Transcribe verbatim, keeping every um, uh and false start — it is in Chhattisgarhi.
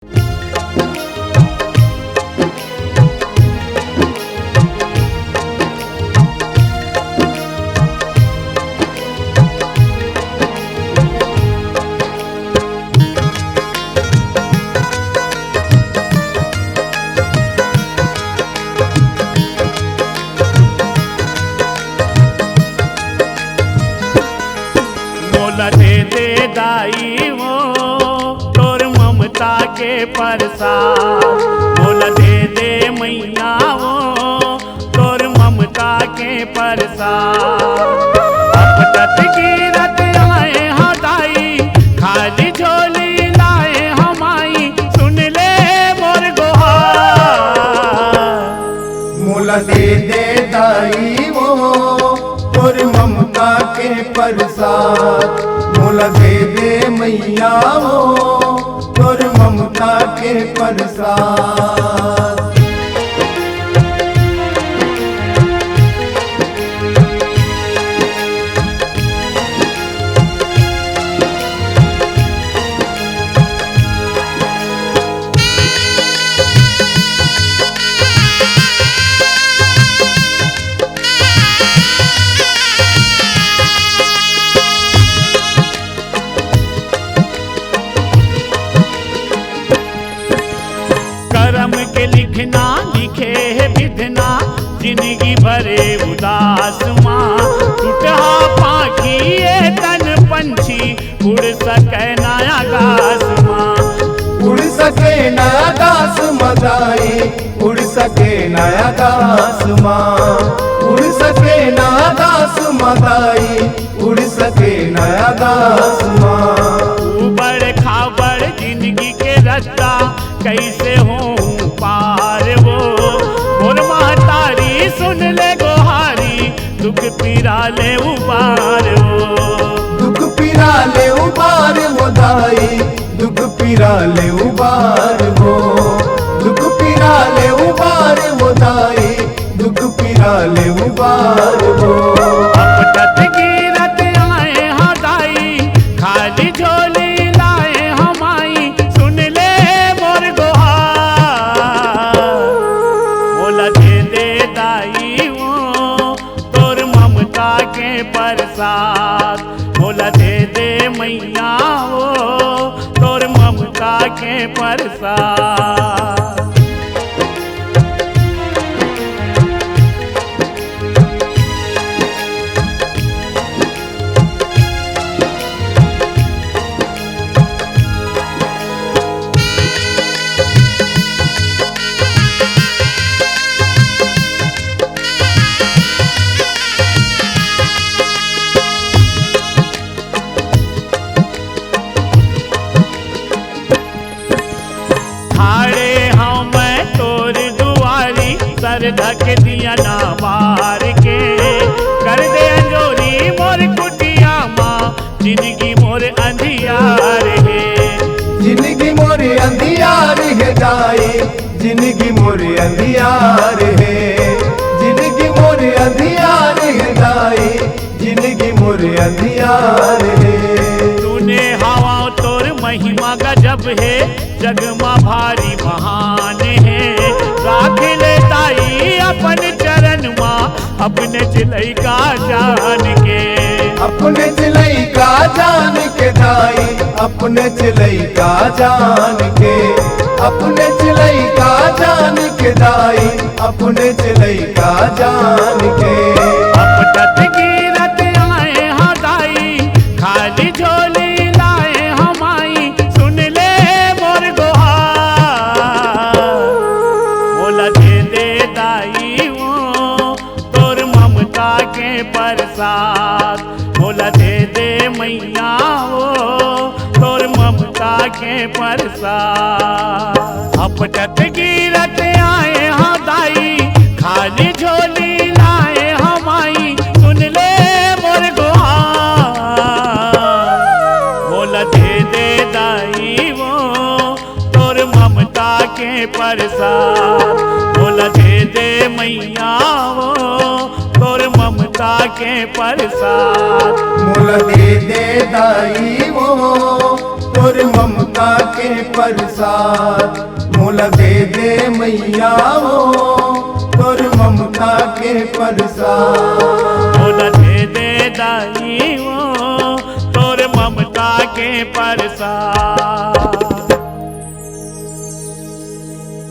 मोला दे दे दाई वो तोर ममता के परसाद, मोला दे दे मैया वो तोर ममता के परसाद। अपटत गिरत आए हा दाई, खाली झोली लाए हा माई, सुन ले मोर गोहार। मोला दे दे दाई वो तोर ममता के परसाद, मोला दे दे मैया वो तोर ममता के परसाद। करम के लिखना लिखे हे विधना, जिनगी भरे उदास माँ। टूटहा पाखी ये तन पंछी, उड़ सके ना आकाश माँ। उड़ सके ना आकाश माँ दाई, उड़ सके ना आकाश माँ। उड़ सके ना आकाश माँ दाई, उड़ सके ना आकाश माँ। ऊबड़ खाबड़ जिनगी के रस्ता, कैसे होहूँ पार वो। मोर महतारी सुन ले गोहारी, दुख पीरा ले उबार वो। दुख पीरा ले उबार वो दाई, दुख पीरा ले उबार वो। दुख पीरा ले उबार वो दाई, दुख पीरा ले उबार वो। अपटत गिरत आए हा दाई, खाली झोली लाए हा माई, सुन ले मोर गोहार। मोला दे दे दाई वो तोर ममता के परसाद, मोला दे दे मैया वो तोर ममता के परसाद। ठाड़े हंव मैं तोर दुवारी, सरधा के दिया ना बार के। कर दे अंजोरी मोर कुटिया माँ, जिनगी मोर अंधियार हे। जिनगी मोर अंधियार हे दाई, जिनगी मोर अंधियार हे। जिनगी मोर अंधियार हे दाई, जिनगी मोर अंधियार हे। तूने हवा तोर महिमा गजब हे, जग मा भारी महान हे। राख ले दाई अपन चरण मा, अपने चिलई का जान के। अपने चिलई का जान के दाई, अपने चिलई का जान के। अपने चिलई का जान के दाई, अपने चिलई का जान के। अपटत गिरत आए हा दाई, खाली झोली लाए हा माई, सुन ले मोर गोहार। मोला दे दे दाई वो तोर ममता के परसाद, मोला दे दे मैया वो तोर ममता के परसाद। अपटत गिरत आए हा दाई, खाली झोली लाए हा माई, सुन ले मोर गोहार। मोला दे दे दाई वो तोर ममता के परसाद, मोला दे दे मैया वो तोर ममता के परसाद। मोला दे दे दाई वो तोर ममता के परसाद मोला दे दे मैया हो, तोर ममता के परसाद। मोला दे दे दाई हो, तोर ममता के परसाद।